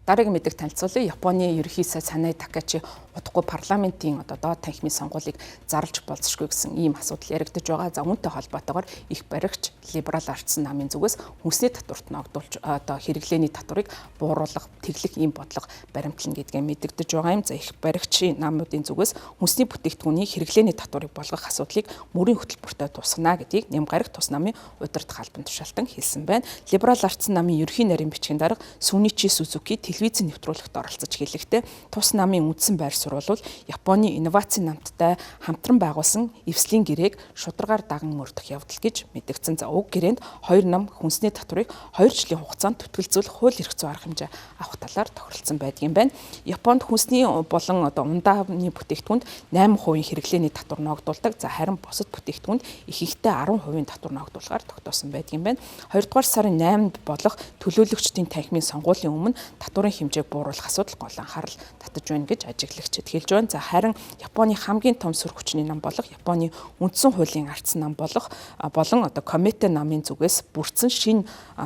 Дараагийн мэдээг танилцуулъя. Японы ерөнхий сайд Санай Такачи удахгүй парламентын одоо доод танхимын сонгуулийг зарлж болзошгүй гэсэн ийм асуудал яригдаж байгаа. За, үүнтэй холбоотойгоор их баригч либерал ардсан намын зүгээс хүнсний татварт ногдуулж одоо хэрэглээний татварыг бууруулах, тэглэх ийм бодлого баримтлана гэдгээ мэдэгдэж байгаа юм. За, их баригчийн намуудын зүгээс хүнсний бүтээгдэхүүний хэрэглээний татварыг болгох асуудлыг мөрийн хөтөлбөртөө тусгана гэдгийг Нэм гарагт тус намын удирдах албан тушаалтан хэлсэн байна. Либерал ардсан намын ерөнхий нарийн бичгийн дарга Сүничи Сузуки телевизийн нэвтрүүлэгт оролцож хэлэхдээ тус намын үндсэн байр суурь бол Японы инновацийн намттай хамтран байгуулсан эвслийн гэрээг шударгаар даган мөрдөх явдал гэж мэдэгдсэн. За, уг гэрээнд хоёр нам хүнсний татварыг 2 жилийн хугацаанд түтгэлзүүлэх хууль эрх зүйн арга хэмжээ авах талаар тохиролцсон байдгийн байна. Японд хүнсний болон одоо ундааны бүтээгдэхүүнд 8% хэрэглээний татвар ногдуулдаг. За, харин бусад бүтээгдэхүүнд ихэнхдээ 10% татвар ногдуулахаар тогтоосон байдгийн байна. 2 дугаар сарын 8-нд болох төлөөлөгчдийн танхимын сонгуулийн өмнө татварын хэмжээг бууруулах асуудал гол анхаарал татаж байна гэж ажиглагчид хэлж байна. За, харин Японы хамгийн том сүр хүчний нам болох Японы үндсэн хуулийн ардсан нам болох болон одоо Комете намын зүгээс бүрдсэн шинэ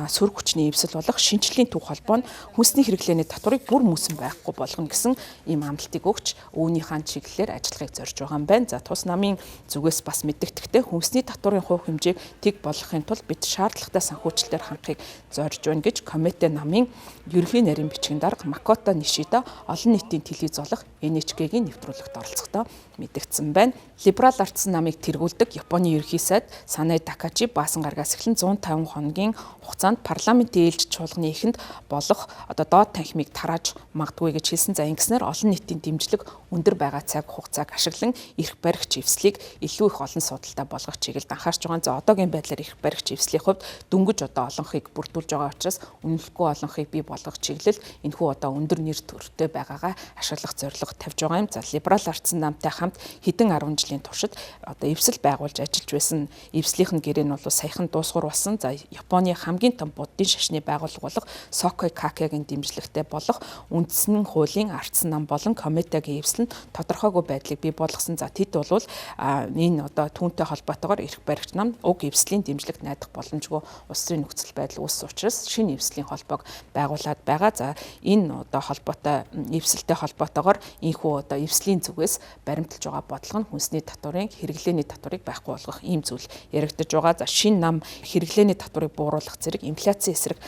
сүр хүчний эвсэл болох шинжлэлийн төв холбоо нь хүнсний хэрэглээний татварыг бүр мөсөн байхгүй болгоно гэсэн ийм амлалтыг өгч үүнийхээ чиглэлээр ажиллахыг зорж байгаа юм байна. За, тус намын зүгээс бас мэдэгдэхдээ хүнсний татварын хувь хэмжээг тэг болгохын тулд бид шаардлагатай санхүүжилтээр хангахыг зорж байна гэж Комете намын ерөнхий нарийн бичгийн дарга Макото Нишида олон нийтийн телевиз болох NHK-гийн нэвтрүүлэгт оролцохдоо мэдэгдсэн байна. Либерал ардсан намыг тэргүүлдэг Японы ерөнхий сайд Санай Такачи баасан гарагаас эхлэн 150 хоногийн хугацаанд парламентын ээлжид чуулганы эхэнд болох одоо доод танхимыг тарааж магадгүй гэж хэлсэн. За, ингэснээр олон нийтийн дэмжлэг өндөр байгаа цаг хугацааг ашиглан эрх баригч эвслийг илүү их олон судалтай болгох чиглэлд анхаарч байгаа. За, одоогийн байдлаар эрх баригч эвслийн хувьд дөнгөж одоо олонхыг бүрдүүлж байгаа учраас үнэлэхгүй олонхыг бий болгох чиглэлд энэхүү одоо өндөр нэр төртэй байгаагаа ашиглах зорилго тавьж байгаа юм. За, либерал ардсан намтай хамт хэдэн 10 жилийн туршид одоо эвсэл байгуулж ажиллаж байсан эвслийнх нь гэрээ нь бол саяхан дуусгар болсон. За, Японы хамгийн том буддын шашны байгууллага болох Сокой Какегийн дэмжлэгтэй болох үндсэн хуулийн ардсан нам болон Кометагийн эвсэл нь тодорхойгүй байдлыг бий болгосон. За, тэд бол энэ одоо түүнтэй холбоотойгоор эрх баригч нам уг эвслийн дэмжлэгт найдах боломжгүй улс төрийн нөхцөл байдал үүссэн учраас шинэ эвслийн холбоог байгуулад байгаа. За, энэ одоо холбоотой эвсэлтэй холбоотойгоор энэхүү одоо эвслийн зүгээс баримталж байгаа бодлого нь хүнсний татварын хэрэглээний татварыг байхгүй болгох ийм зүйл яригдаж байгаа. За, шинэ нам хэрэглээний татварыг бууруулах зэрэг инфляцийн эсрэг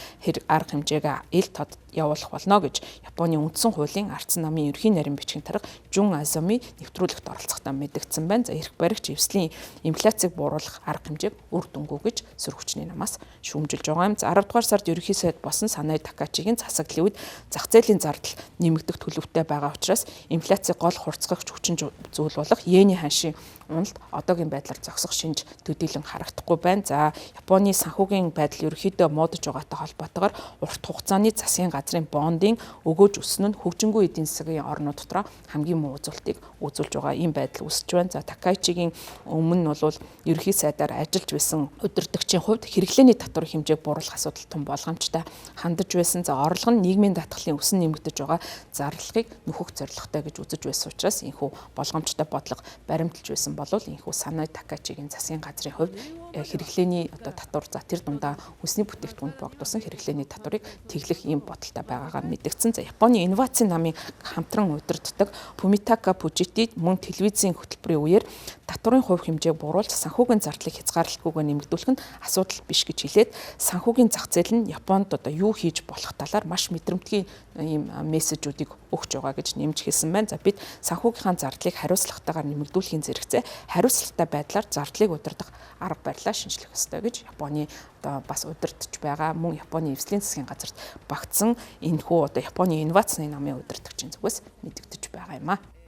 арга хэмжээг ил тод явуулах болно гэж Японы үндсэн хуулийн ардсан намын ерөнхий нарийн бичгийн дарга Жун Азоми нэвтрүүлэгт оролцохдоо мэдэгдсэн байна. За, эрх баригч эвслийн инфляцийг бууруулах арга хэмжээг үр дүнгүй гэж сүр хүчний намаас шүүмжилж байгаа юм. За, 10 дугаар сард ерөнхий сайд болсон Санай Такачигийн засаглалын үед зах зээлийн зардал нэмэгдэх төлөвтэй байгаа учраас инфляцийг гол хурцгагч хүчин зүйл болох йений ханшийн уналт одоогийн байдлаар зогсох шинж төдийлөн харагдахгүй байна. За, Японы санхүүгийн байдал ерөнхийдөө муудаж байгаатай холбоотойгоор урт хугацааны засгийн газрын бондын өгөөж өснө нь хөгжингүй эдийн засгийн орнууд дотроо хамгийн муу үзүүлэлтийг үзүүлж байгаа ийм байдал үүсэж байна. За, Такайчигийн өмнө нь бол ерөнхий сайдаар ажиллаж байсан удирдагчийн хувьд хэрэглээний татвар хэмжээг бууруулах асуудал том болгоомжтой хандаж байсан. За, орлого нь нийгмийн даатгалын өсөн нэмэгдэж байгаа зарлагыг нөхөх зорилготой гэж үзэж байсан учраас энэхүү болгоомжтой бодлого баримталж байсан бол энэхүү Санай Такачигийн засгийн газрын хувьд хэрэглээний одоо татвар, за тэр дундаа хүнсний бүтээгдэхүүнд богдуулсан хэрэглээний татварыг тэглэх ийм бодолтой байгаагаа мэдэгдсэн. За, Японы инновацийн намын хамтран удирддаг Фумитака Пужити мөн телевизийн хөтөлбөрийн үеэр татварын хувь хэмжээг бууруулж санхүүгийн зардлыг хязгаарлалтгүйгээр нэмэгдүүлэх нь асуудал биш гэж хэлээд санхүүгийн зах зээл нь Японд одоо юу хийж болох талаар маш мэдрэмтгий ийм мессежүүдийг өгч байгаа гэж нэмж хэлсэн байна. За, бид санхүүгийнхаа зардлыг хариуцлагатайгаар нэмэгдүүлэхийн зэрэгцээ хариуцлагатай байдлаар зардлыг удирдах арга барилаа шинжлэх ёстой гэж Японы одоо бас удирдах байгаа мөн Японы эвслийн засгийн газарт багтсан энэхүү одоо Японы инновацийн намын удирдагчийн зүгээс мэдэгдэж байгаа юм а.